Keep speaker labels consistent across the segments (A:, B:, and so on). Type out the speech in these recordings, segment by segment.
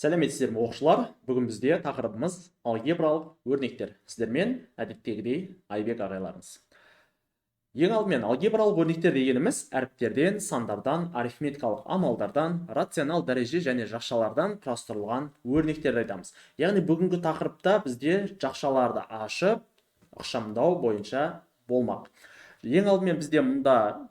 A: Сәлеметсіздер ме, оқушылар! Бүгін бізде тақырыбымыз алгебралық өрнектер. Сіздермен әдеттегідей Айбек ағайларыңыз. Ең алдымен, алгебралық өрнектер дегеніміз әріптерден, сандардан, арифметикалық амалдардан, рационал дәреже және жақшалардан құрастырылған өрнектерді айтамыз. Яғни бүгінгі тақырыпта бізде жақшаларды ашып, ықшамдау бойынша болмақ. Ең алдымен бізде мұнда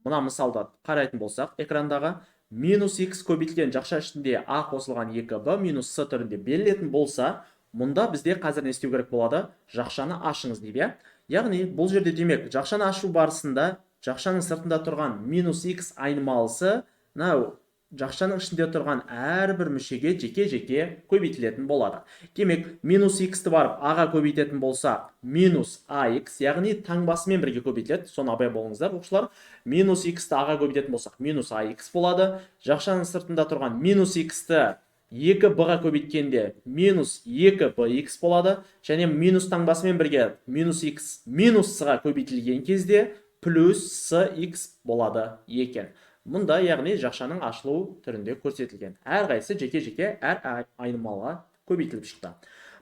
A: мына мысалда қарайтын болсақ, экрандағы минус x көбейтілген жақша ішінде а қосылған 2b минус с түрінде берілетін болса, мұнда бізде қазір не істеу керек болады? Жақшаны ашыңыз дейді, иә. Яғни бұл жерде, демек, жақшаны ашу барысында жақшаның сыртында тұрған минус x айнымалысы мынау жақшаның ішінде тұрған әрбір мүшеге жеке-жеке көбейтілетін болады. Демек, минус x-ті барып а-ға көбейтетін болсақ, минус ax, яғни таңбасымен бірге көбейтіледі. Соны абай болыңыздар, оқушылар. Минус x-ті а-ға көбейтетін болсақ, минус ax болады. Жақшаның сыртында тұрған минус x-ті 2b-ға көбейткенде минус 2bx болады. Және минус таңбасымен бірге минус x минус с-ға көбейтілген кезде плюс cx болады екен. Мұнда, яғни, жақшаның ашылу түрінде көрсетілген. Әрқайсысы жеке-жеке әр айнымалыға көбейтіліп шықты.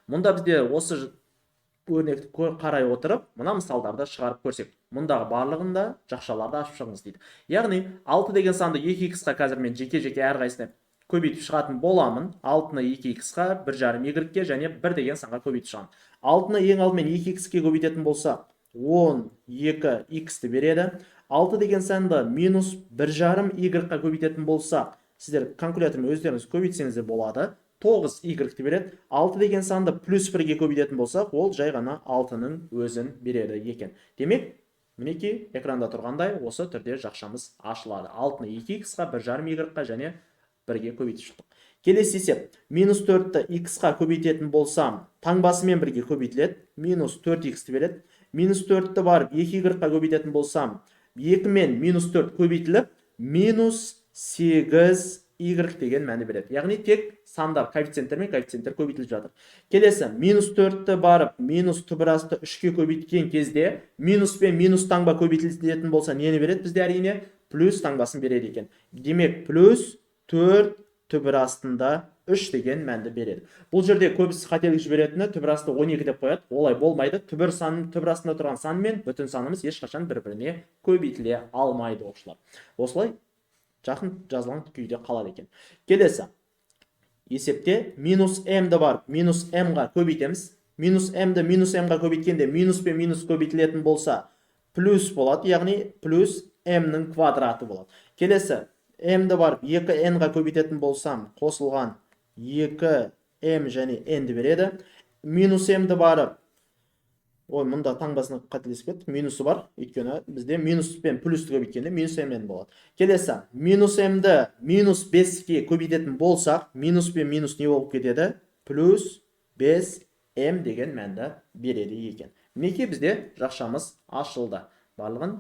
A: Мұнда бізде осы өрнекті қарай отырып, мына мысалдарды шығарып көрсек. Мұндағы барлығында жақшаларды ашып шығыңыз дейді. Яғни 6 деген санды 2x-қа қазір мен жеке-жеке әрқайсысына көбейтіп шығатын боламын. 6-ны 2x-қа, 1,5 y-ге және 1 деген санға көбейтіп шығамын. 6-ны ең алдымен 2x-ке көбейтетін болсақ, 12x-ті береді. 6 деген санды минус 1,5 y-ға көбейтетін болсақ, сіздер калькулятормен өздеріңіз көбейтсеңіз де болады, 9 y-ті береді. 6 деген санды плюс 1-ге көбейтетін болсақ, ол жай ғана 6-ның өзін береді екен. Демек, мінекей, экранда тұрғандай осы түрде жақшамыз ашылады. 6-ны 2x-қа, 1,5 y-ға және 1-ге көбейтіп шықтық. Келесі есеп. Минус 4-ті x-қа көбейтетін болсам, таңбасымен бірге көбейтіледі, минус 4x-ті береді. Минус 4-ті барып 2y-ға көбейтетін болсам, 2 мен минус 4 көбейтіліп, минус 8 y деген мәні береді. Яғни тек сандар, коэффициенттер мен коэффициенттер көбейтіліп жатыр. Келесі, минус 4-ті барып минус түбір асты 3-ке көбейткен кезде минус пен минус таңба көбейтілетін болса, нені береді бізде? Әрине, плюс таңбасын береді екен. Демек, плюс 4 түбір астында 3 деген мәнді береді. Бұл жерде көбісі қателік жіберетіні түбір асты 12 деп қояды. Олай болмайды. Түбір сан, түбір астында тұрған сан мен бүтін санымыз ешқашан бір-біріне көбейтіле алмайды, оқушылар. Осылай жақын жазылған күйде қалады екен. Келесі есепте минус m-ді барып минус m-ға көбейтеміз. Минус m-ді минус m-ға көбейткенде минус пен минус көбейтілетін болса, плюс болады, яғни плюс m-нің квадраты болады. Келесі, m-ді барып 2n-ға көбейтетін болсам, қосылған 2m және n-ді береді. Минус m-ді барып, ой, мұнда таңбасына қателесіп кеттік, минусы бар, өйткені бізде минус пен плюсті көбейткенде минус mn болады. Келесі, минус m-ді минус 5-ке көбейтетін болсақ, минус пен минус не болып кетеді? Плюс 5m деген мәнді береді екен. Мінекей, бізде жақшамыз ашылды. Барлығын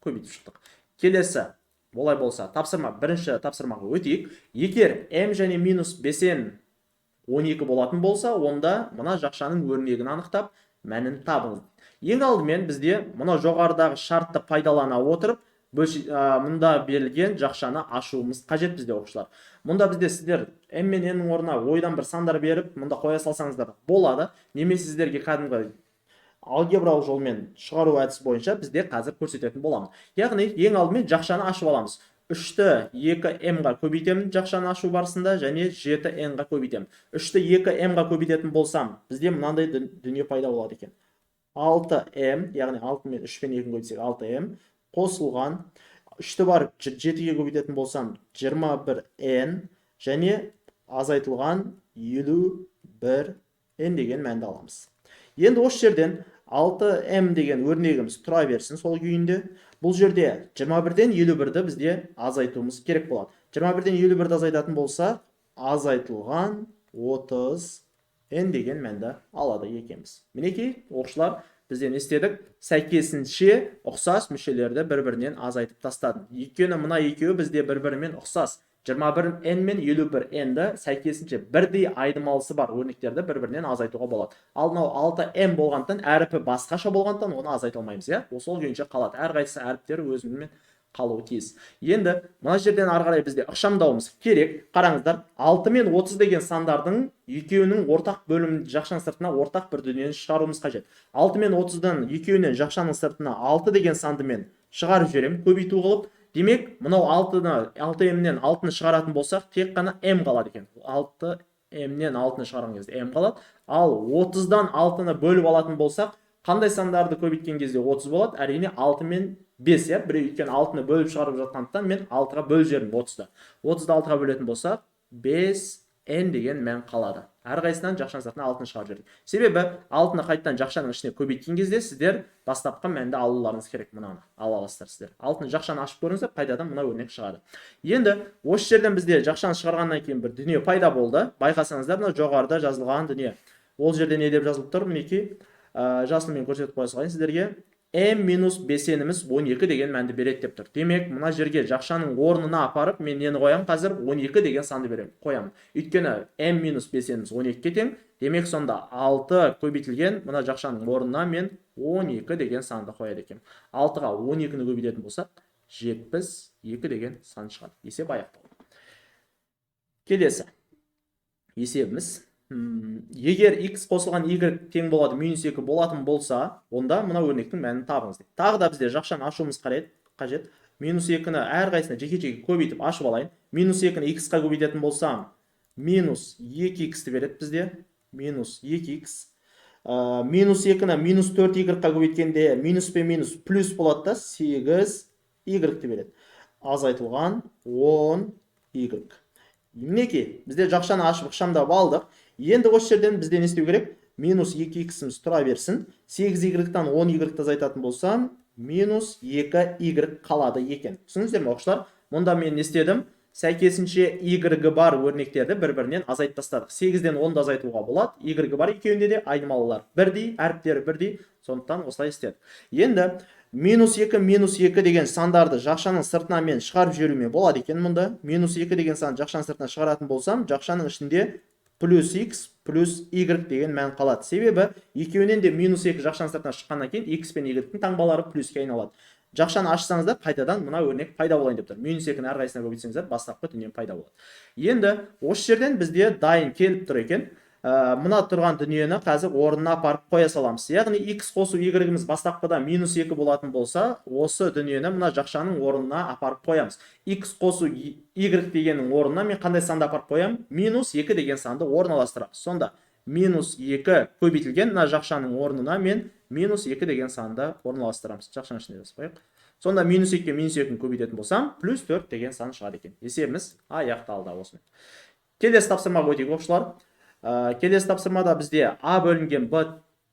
A: көбейтіп шықтық. Келесі, олай болса, тапсырма, бірінші тапсырмаға өтейік. Егер m және минус 5n 12 болатын болса, онда мына жақшаның өрнегін анықтап, мәнін табыңыз. Ең алдымен бізде мына жоғарыдағы шартты пайдалана отырып, мұнда берілген жақшаны ашуымыз қажет бізде, оқушылар. Мұнда бізде сіздер m мен n-нің орнына ойдан бір сандар беріп, мұнда қоя салсаңыздар болады, немесе сіздерге кәдімгі алгебралық жолмен шығару әдісі бойынша бізде қазір көрсететін боламын. Яғни ең алдымен жақшаны ашып аламыз. 3-ті 2m-ға көбейтемін жақшаны ашу барысында және 7n-ға көбейтемін. 3-ті 2m-ға көбейтетін болсам, бізде мынандай дүние пайда болады екен. 6m, яғни 6 мен 3 пен 2-ні көбейтсек, 6m қосылған 3-ті барып 7-ге көбейтетін болсам, 21n және азайтылған 51n деген мәнді аламыз. Енді осы жерден 6m деген өрнегіміз тұра берсін сол күйінде. Бұл жерде 21-ден 51-ді бізде азайтуымыз керек болады. 21-ден 51-ді азайтатын болса, азайтылған 30 n деген мәнді алады екенбіз. Мінекей, оқушылар, бізде не істедік? Сәйкесінше ұқсас мүшелерді бір-бірінен азайтып тастадым. Өйткені мына екеуі бізде бір-бірімен ұқсас. 21 n мен 51 n-ді сәйкесінше бірдей айнымалысы бар өрнектерді бір-бірінен азайтуға болады. Ал мынау 6 m болғандықтан, әріпі басқаша болғандықтан, оны азайта алмаймыз, иә? Ол сол күйінше қалады. Әрқайсысы әріптері өзімен Қалуы тиіс. Енді мына жерден ары қарай бізде ықшамдауымыз керек. Қараңыздар, 6 мен 30 деген сандардың екеуінің ортақ бөлімін, жақшаның сыртына ортақ бір дүниені шығаруымыз қажет. 6 мен 30-дан екеуінен жақшаның сыртына 6 деген санды мен шығарып жіберемін көбейту қылып. Демек, мынау 6-ны, 6 м-нен 6-ны шығаратын болсақ, тек қана m қалады екен. 6 м-нен 6-ны шығарған кезде m қалады. Ал 30-дан 6-ны бөліп алатын болсақ, қандай сандарды көбейткен кезде 30 болады? Әрине, 6 мен 5, иә. Біреу, өйткені 6-ны бөліп шығарып жатқандықтан, мен 6-ға бөліп жібердім 30-ды. 30-ды 6-ға бөлетін болсақ, 5 n деген мән қалады. Әрқайсысынан жақшаның сыртына 6-ны шығарып жібердік. Себебі 6-ны қайтадан жақшаның ішіне көбейткен кезде сіздер бастапқы мәнді алуларыңыз керек. Мынаны ала аласыздар сіздер. 6-ны жақшаны ашып көріңіздер, қайтадан мына өрнек шығады. Енді осы жерден бізде жақшаны шығарғаннан кейін бір дүние пайда болды. Байқасаңыздар, мына жоғарыда жазылған дүние. Ол жерде не деп жазылып тұр? Мінекей, жасылмен көрсетіп қоя салайын сіздерге. M минус 5 німіз 12 деген мәнді береді деп тұр. Демек, мына жерге жақшаның орнына апарып мен нені қоямын қазір? 12 деген санды беремін, қоямын. Өйткені m минус 5 німіз 12-ге тең. Демек, сонда 6 көбейтілген мына жақшаның орнына мен 12 деген санды қояды екенмін. 6-ға 12-ні көбейтетін болсақ, 72 деген сан шығады. Есеп аяқталды. Келесі есебіміз. Егер x қосылған y тең болады минус 2 болатын болса, онда мына өрнектің мәнін табыңыз дейді. Тағы да бізде жақшаны ашуымыз қажет. Минус 2-ні әрқайсысына жеке-жеке көбейтіп ашып алайын. Минус 2-ні x-қа көбейтетін болсам, минус 2x-ті береді бізде. Минус 2x. Минус 2-ні минус 4y-қа көбейткенде минус пен минус плюс болады да, 8y-ті береді. Азайтылған 10y. Мінекей, бізде жақшаны ашып, ықшамдап алдық. Енді осы жерден бізде не істеу керек? Минус 2x-іміз тұра берсін. 8y-тан 10y-ті азайтатын болсам, минус 2y қалады екен. Түсіндіңіздер ме, оқушылар? Мұнда мен не істедім? Сәйкесінше y бар өрнектерді бір-бірінен азайтып тастадық. 8-ден 10-ды азайтуға болады. Y бар екеуінде де, айнымалылар бірдей, әріптері бірдей. Сондықтан осылай істедік. Енді минус 2, минус 2 деген сандарды жақшаның сыртына мен шығарып жіберуіме болады екен мұнда. Минус 2 деген санды жақшаның сыртына шығаратын болсам, жақшаның ішінде плюс x плюс y деген мән қалады. Себебі екеуінен де минус 2 жақшаның сыртына шыққаннан кейін x пен y-тің таңбалары плюске айналады. Жақшаны ашсаңыздар, қайтадан мына өрнек пайда болайын деп тұр. Минус 2-ні әрқайсысына көбейтсеңіздер, бастапқы дүние пайда болады. Енді осы жерден бізде дайын келіп тұр екен. Мына тұрған дүниені қазір орнына апарып қоя саламыз. Яғни x қосу y-іміз бастапқыда минус 2 болатын болса, осы дүниені мына жақшаның орнына апарып қоямыз. X қосу y дегеннің орнына мен қандай санды апарып қоямын? Минус 2 деген санды орналастырамыз. Сонда минус 2 көбейтілген мына жақшаның орнына мен минус 2 деген санды орналастырамыз. Жақшаның ішінде жазып қояйық. Сонда минус 2-ге минус 2-ні көбейтетін болсам, плюс 4 деген сан шығады екен. Есебіміз аяқталды осымен. Келесі тапсырмаға өтейік, оқушылар. Келесі тапсырмада бізде а бөлінген б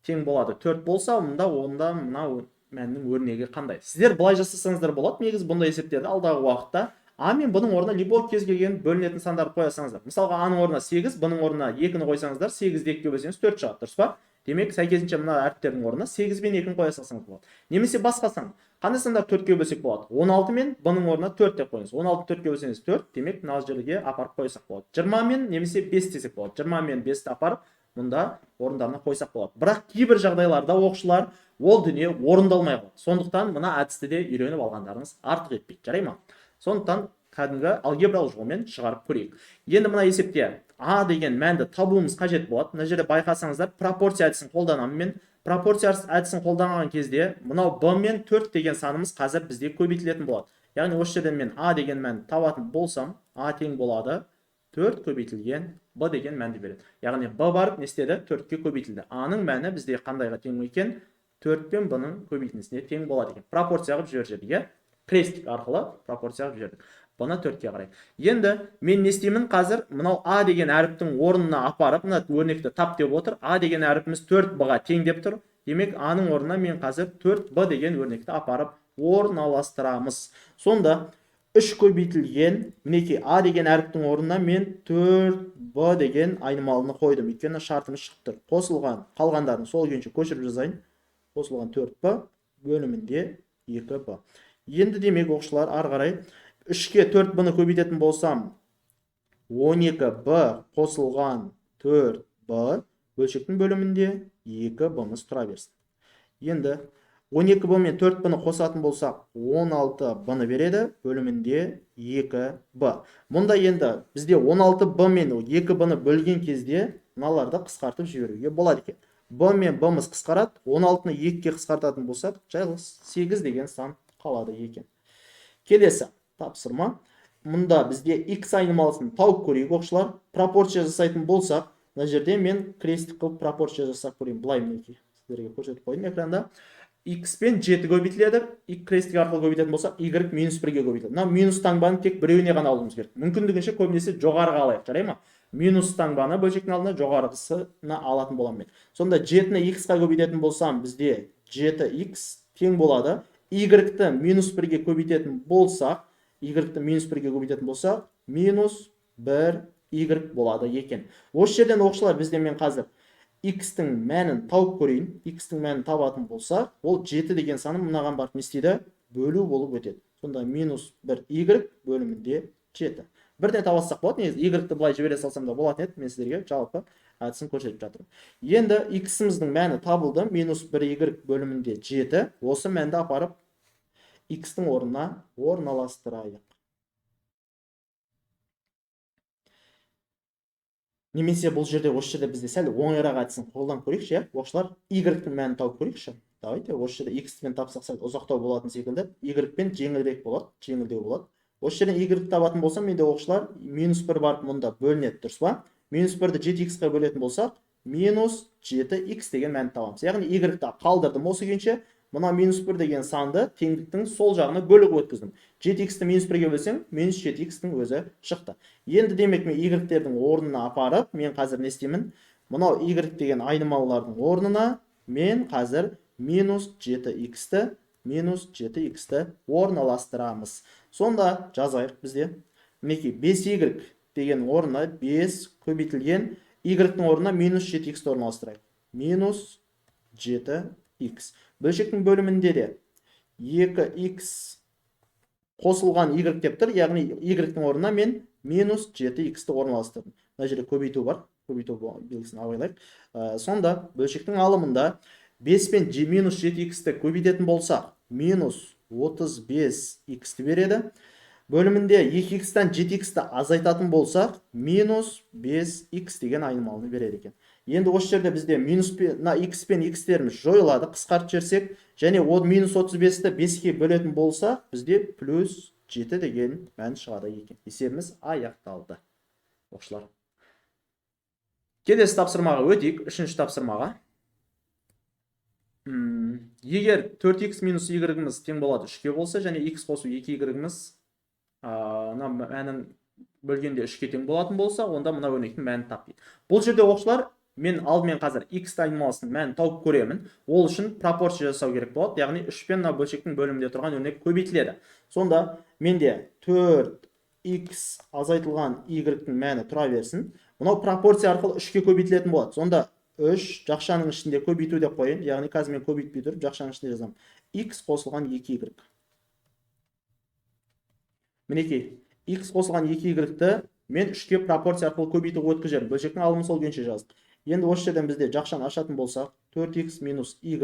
A: тең болады 4 болса, онда мына мәннің өрнегі қандай? Сіздер былай жасасаңыздар болады. Негізі бұндай есептерді алдағы уақытта а мен б-ның орнына любой кез келген бөлінетін сандарды қоя салыңыздар. Мысалға, а-ның орнына 8, б-ның орнына 2-ні қойсаңыздар, 8-ді 2-ге бөлсеңіз, 4 шығады, дұрыс па? Демек, сәйкесінше мына әріптердің орнына 8 бен 2-ні қоя салсаңыз болады. Немесе басқа сан. Қандай сандар 4-ке бөлсек болады? 16 мен б-ның орнына 4 деп қойыңыз. 16 4-ке бөлсеңіз, 4, демек, мына жерге апарып қойсақ болады. 20 мен немесе 5 десек болады. 20 мен 5-ті апарып мұнда орындарына қойсақ болады. Бірақ кейбір жағдайларда, оқушылар, ол дүние орындалмай қалады. Сондықтан мына әдісті де үйреніп алғандарыңыз артық етпейді. Жарай ма? Сондықтан кәдімгі алгебралық жолмен шығарып көрейік. Енді мына есепте а деген мәнді табуымыз қажет болады. Мына жерде байқасаңыздар, пропорция әдісін қолданамын мен. Пропорция әдісін қолданған кезде мынау b мен 4 деген санымыз қазір бізде көбейтілетін болады. Яғни осы жерден мен а деген мәнді табатын болсам, а тең болады 4 көбейтілген b деген мәнді береді. Яғни b барып не істеді? 4-ке көбейтілді. А-ның мәні бізде қандайға тең екен? 4 пен b-ның көбейтіндісіне тең болады екен. Пропорция қылып жіберіп жібердік, иә? Крестик арқылы пропорция қылып жібердік. Бұны 4-ке қарай. Енді мен не істеймін қазір? Мынау а деген әріптің орнына апарып, мына өрнекті тап деп отыр. А деген әріпіміз 4b-ға тең деп тұр. Демек, а-ның орнына мен қазір 4b деген өрнекті апарып орналастырамыз. Сонда 3 көбейтілген, мінекей, а деген әріптің орнына мен 4b деген айнымалыны қойдым. Өйткені шартымыз шығып тұр. Қосылған, қалғандарын сол күйінше көшіріп жазайын. Қосылған 4b бөлімінде 2b. Енді демек, оқушылар, ары қарай 3-ке 4b-ны көбейтетін болсам, 12b қосылған 4b, бөлшектің бөлімінде 2b-мыз тұра берсін. Енді 12b мен 4b-ны қосатын болсақ, 16b-ны береді, бөлімінде 2b. Мұнда енді бізде 16b мен 2b-ны бөлген кезде мыналарды қысқартып жіберуге болады екен. B мен b-мыз қысқарады, 16-ны 2-ге қысқартатын болсақ, жалғыз 8 деген сан қалады екен. Келесі тапсырма. Мұнда бізде x айнымалысын тауып көрейік, оқушылар. Пропорция жасайтын болсақ, мына жерде мен крестик қылып пропорция жасап көрейін. Былай мінекей, сіздерге көрсетіп қойдым экранда. X пен 7 көбейтіледі. Y крестик арқылы көбейтетін болсақ, y минус 1-ге көбейтіледі. Мына минус таңбаны тек біреуіне ғана алуымыз керек. Мүмкіндігінше көбінесе жоғарыға алайық, жарай ма? Минус таңбаны бөлшектің алдына жоғарғысына алатын боламын мен. Сонда 7-ні x-қа көбейтетін болсам, бізде 7x тең болады. Y-ті минус 1-ге көбейтетін болсақ, y-ті минус 1-ге көбейтетін болсақ, минус 1 y болады екен. Осы жерден, оқушылар, бізде мен қазір x-тің мәнін тауып көрейін. X-тің мәнін табатын болсақ, ол 7 деген саны мынаған барып не істейді? Бөлу болып өтеді. Сонда минус 1 y бөлімінде 7. Бірден таба алсақ болады. Негізі y-ті былай жібере салсам да болатын еді. Мен сіздерге жалпы әдісін көрсетіп жатырмын. Енді x-іміздің мәні табылды. Минус 1 y бөлімінде 7. Осы мәнді апарып x-тің орнына орналастырайық. Немесе бұл жерде, осы жерде бізде сәл оңайырақ әдісін қолданып көрейікші, иә? Оқушылар, y-тің мәнін тауып көрейікші. Давайте осы жерде x-пен тапсақ сәл ұзақтау болатын секілді, y-пен жеңілірек болады, жеңілдеу болады. Осы жерден y табатын болсам, менде, оқушылар, минус 1 барып мұнда бөлінеді, дұрыс па? Минус 1-ді 7x-қа бөлетін болсақ, минус 7x деген мәнді табамыз. Яғни y-ті қалдырдым осы күйінше, мына минус 1 деген санды теңдіктің сол жағына бөліп өткіздім. 7x-ті минус 1-ге бөлсең, минус 7x-тің өзі шықты. Енді демек мен y-тердің орнына апарып, мен қазір не істеймін? Мынау y деген айнымалылардың орнына мен қазір минус 7x-ті, минус 7x-ті орналастырамыз. Сонда жазайық бізде. Мінекей 5y деген орнына 5 көбейтілген y-тің орнына минус 7x-ті орналастырайық. Минус 7x. Бөлшектің бөлімінде де 2x қосылған y деп тұр, яғни y-тің орнына мен минус 7x-ті орналастырдым. Мына жерде көбейту бар, көбейту белгісін абайлайық. Сонда бөлшектің алымында 5 пен минус 7x-ті көбейтетін болсақ, минус 35x-ті береді. Бөлімінде 2x-тан 7x-ті азайтатын болсақ, минус 5x деген айнымалыны береді екен. Енді осы жерде бізде минус мына x пен x-теріміз жойылады, қысқартып жіберсек, және ол минус 35-ті 5-ке бөлетін болсақ, бізде плюс 7 деген мән шығады екен. Есебіміз аяқталды, оқушылар. Келесі тапсырмаға өтейік, үшінші тапсырмаға. Егер 4x минус y-іміз тең болады 3-ке болса, және x қосу 2y-іміз мына мәнін бөлгенде 3-ке тең болатын болса, онда мына өрнектің мәнін тап дейді. Бұл жерде, оқушылар, мен алдымен қазір x айнымалысының мәнін тауып көремін. Ол үшін пропорция жасау керек болады, яғни 3 пен мына бөлшектің бөлімінде тұрған өрнек көбейтіледі. Сонда менде 4x азайтылған y-тің мәні тұра берсін. Мынау пропорция арқылы 3-ке көбейтілетін болады. Сонда 3 жақшаның ішінде көбейту деп қояйын, яғни қазір мен көбейтпей тұрып жақшаның ішінде жазамын. X қосылған 2y. Мінекей, x қосылған 2y-ті мен 3-ке пропорция арқылы көбейтуге өткіземін. Бөлшектің алымын сол күйінше жаздық. Енді осы жерден бізде жақшаны ашатын болсақ, 4x минус y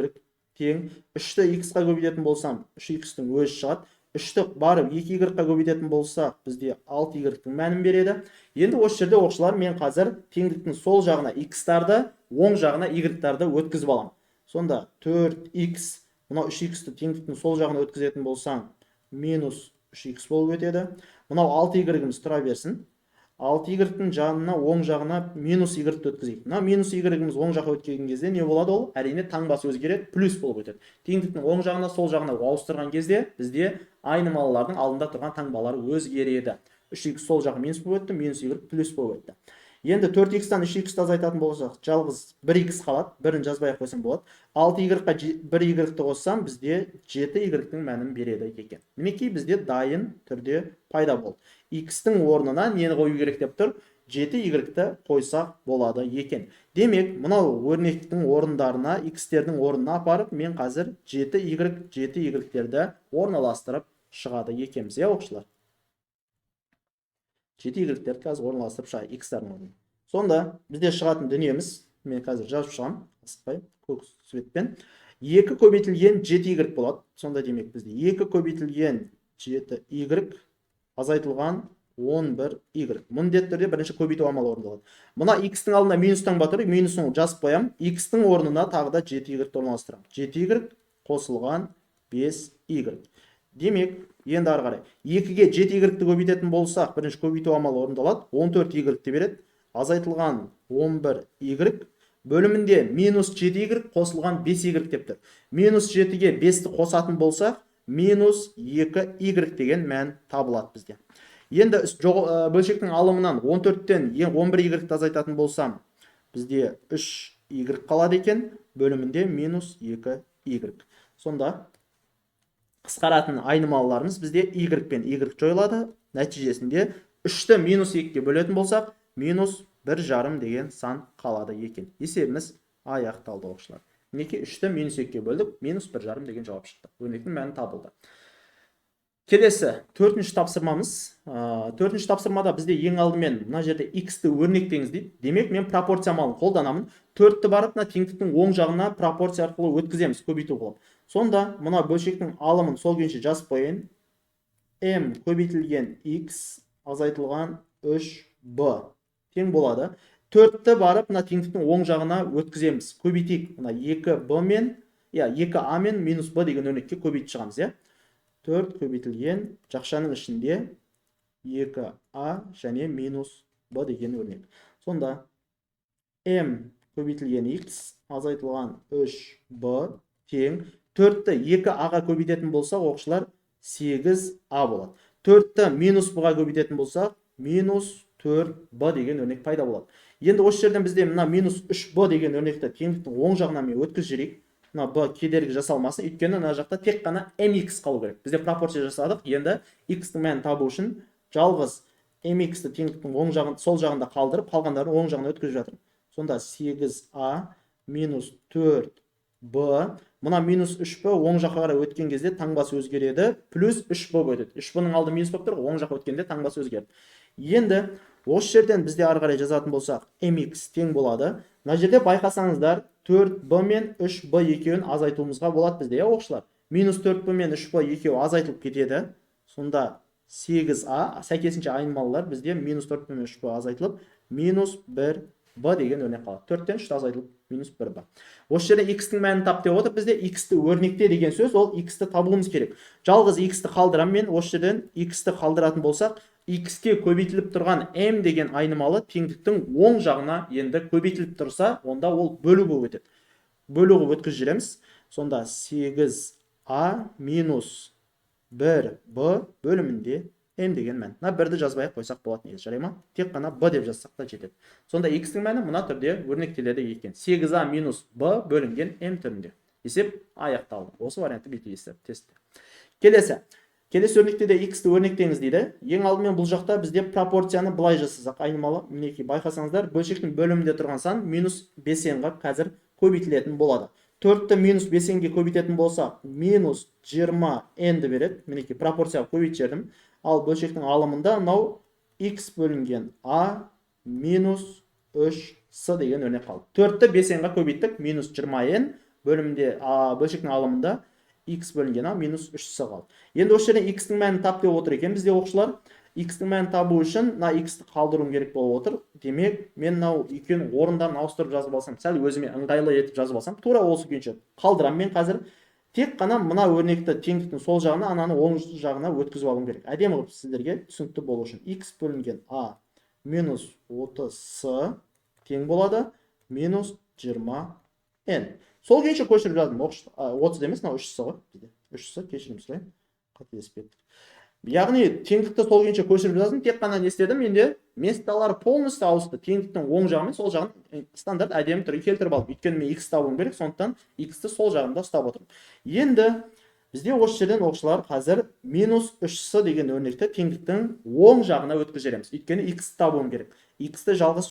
A: тең 3-ті x-қа көбейтетін болсам, 3x-тің өзі шығады. 3-ті барып 2y-қа көбейтетін болсақ, бізде 6y-тің мәнін береді. Енді осы жерде, оқушылар, мен қазір теңдіктің сол жағына x-тарды, оң жағына y-тарды өткізіп аламын. Сонда 4x, мынау 3x-ті теңдіктің сол жағына өткізетін болсаң, минус 3x болып өтеді. Мынау 6y-іміз тұра берсін. 6y-тің жанына, оң жағына минус y-ті өткізейік. Мына минус y-іміз оң жаққа өткен кезде не болады ол? Әрине, таңбасы өзгереді, плюс болып өтеді. Теңдіктің оң жағына, сол жағына ауыстырған кезде бізде айнымалылардың алдында тұрған таңбалар өзгереді. 3x сол жаққа минус болып өтті, минус y плюс болып өтті. Енді 4x-тан 3x-ті азайтатын болсақ, жалғыз 1x қалады, бірін жазбай ақ қойсам болады. 6y-қа 1y-ті қоссам, бізде 7y-тің мәнін береді екен. Мінекей, бізде дайын түрде пайда болды. X-тің орнына нені қою керек деп тұр? 7y-ті қойсақ болады екен. Демек, мынау өрнектің орындарына, x-тердің орнына апарып, мен қазір 7y, 7y-терді орналастырып шығады екенбіз, иә, оқушылар? 7y-терді қазір орналастырып шығайық x-тардың орнына. Сонда бізде шығатын дүниеміз, мен қазір жазып шығамын, асықпай, көк цветпен. 2 көбейтілген 7y болады. Сонда демек бізде 2 көбейтілген 7y азайтылған 11y. Міндетті түрде бірінші көбейту амалы орындалады. Мына x-тің алдына минус таңба тұр, минусын жазып қоямын. X-тің орнына тағы да 7y орналастырамын. 7y қосылған 5y. Демек, енді ары қарай 2-ге 7y-ті көбейтетін болсақ, бірінші көбейту амалы орындалады. 14y-ті береді. Азайтылған 11y бөлімінде минус 7y қосылған 5y деп тұр. Минус 7-ге 5-ті қосатын болсақ, минус 2y деген мән табылады бізде. Енді бөлшектің алымынан 14-тен 11y-ті азайтатын болсам, бізде 3y қалады екен, бөлімінде минус 2y. Сонда қысқаратын айнымалыларымыз бізде y пен y жойылады. Нәтижесінде 3-ті минус 2-ге бөлетін болсақ, минус 1,5 деген сан қалады екен. Есебіміз аяқталды, оқушылар. Мінекей, 3-ті минус 2-ге бөлдік, минус 1,5 деген жауап шықты. Өрнектің мәні табылды. Келесі төртінші тапсырмамыз. Төртінші тапсырмада бізде ең алдымен мына жерде x-ті өрнектеңіз дейді. Демек, мен пропорция амалын қолданамын. 4-ті барып мына теңдіктің оң жағына пропорция арқылы өткіземіз, көбейту қылып. Сонда мына бөлшектің алымын сол күйінше жазып қояйын. M көбейтілген x азайтылған 3b тең болады. 4-ті барып мына теңдіктің оң жағына өткіземіз. Көбейтейік. Мына 2b мен, иә, 2a мен минус b деген өрнекке көбейтіп шығамыз, иә. 4 көбейтілген жақшаның ішінде 2a және минус b деген өрнек. Сонда m көбейтілген x азайтылған 3b тең 4-ті 2a-ға көбейтетін болсақ, оқушылар, 8a болады. 4-ті минус b-ға көбейтетін болсақ, минус 4b деген өрнек пайда болады. Енді осы жерден бізде мына минус 3b деген өрнекті теңдіктің оң жағына мен өткізіп жіберейік. Мына b кедергі жасалмасын, өйткені мына жақта тек қана mx қалу керек. Бізде пропорция жасадық, енді x-тің мәнін табу үшін жалғыз mx-ті теңдіктің оң жағын, сол жағында қалдырып, қалғандарын оң жағына өткізіп жатырмын. Сонда 8a минус 4b, мына минус 3b оң жаққа қарай өткен кезде таңбасы өзгереді, плюс 3b болып өтеді. 3b-ның алды минус болып тұр ғой, оң жаққа өткенде таңбасы өзгерді. Енді осы жерден бізде ары қарай жазатын болсақ, mx тең болады. Мына жерде байқасаңыздар, 4b мен 3b екеуін азайтуымызға болады бізде, иә, оқушылар. Минус 4b мен 3b екеуі азайтылып кетеді. Сонда 8a, сәйкесінше айнымалылар бізде минус 4b мен 3b азайтылып, минус 1b деген өрнек қалады. 4-тен 3 азайтылып, минус 1b. Осы жерде x-тің мәнін тап деп отыр. Бізде x-ті өрнекте деген сөз, ол x-ті табуымыз керек. Жалғыз x-ті қалдырамын мен. Осы жерден x-ті қалдыратын болсақ, x-ке көбейтіліп тұрған m деген айнымалы теңдіктің оң жағына енді көбейтіліп тұрса, онда ол бөлу болып өтеді. Бөлу қылып өткізіп жібереміз. Сонда 8a минус 1b бөлімінде m деген мән. Мына бірді жазбай ақ қойсақ болады негізі, жарай ма? Тек қана b деп жазсақ та жетеді. Сонда x-тің мәні мына түрде өрнектеледі екен. 8a минус b бөлінген m түрінде. Есеп аяқталды. Осы вариантты белгілейсіздер тестте. Келесі. Келесі өрнекте де x-ті өрнектеңіз дейді. Ең алдымен бұл жақта бізде пропорцияны былай жасасақ, айнымалы, мінекей, байқасаңыздар, бөлшектің бөлімінде тұрған сан минус 5n-ға қазір көбейтілетін болады. 4-ті минус 5n-ге көбейтетін болсақ, минус 20n-ді береді. Мінекей, пропорцияға көбейтіп жібердім. Ал бөлшектің алымында мынау x бөлінген a минус 3c деген өрнек қалды. 4-ті 5n-ға көбейттік, минус 20n бөлімінде, а, бөлшектің алымында x бөлінген а минус 3c қалды. Енді осы жерден x-тің мәнін тап деп отыр екен бізде, оқушылар. X-тің мәнін табу үшін мына x-ті қалдыруым керек болып отыр. Демек, мен мынау екеуінің орындарын ауыстырып жазып алсам, сәл өзіме ыңғайлы етіп жазып алсам, тура осы күйінше қалдырамын мен қазір. Тек қана мына өрнекті теңдіктің сол жағына, ананы оң жағына өткізіп алуым керек. Әдемі қылып сіздерге түсінікті болу үшін x бөлінген а минус 30c тең болады минус 20n. Сол күйінше көшіріп жаздым. 30 емес, мынау 3c ғой бізде. 3c, кешірім сұраймын. Қателесіп кеттік. Яғни теңдікті сол күйінше көшіріп жаздым. Тек қана не істедім? Менде месталары полностью ауысты. Теңдіктің оң жағы мен сол жағын стандарт әдемі түрге келтіріп алдым. Өйткені мен x табуым керек, сондықтан x-ті сол жағында ұстап отырмын. Енді бізде осы жерден, оқушылар, қазір минус 3c деген өрнекті теңдіктің оң жағына өткізіп жібереміз. Өйткені x табуым керек. X-ті жалғыз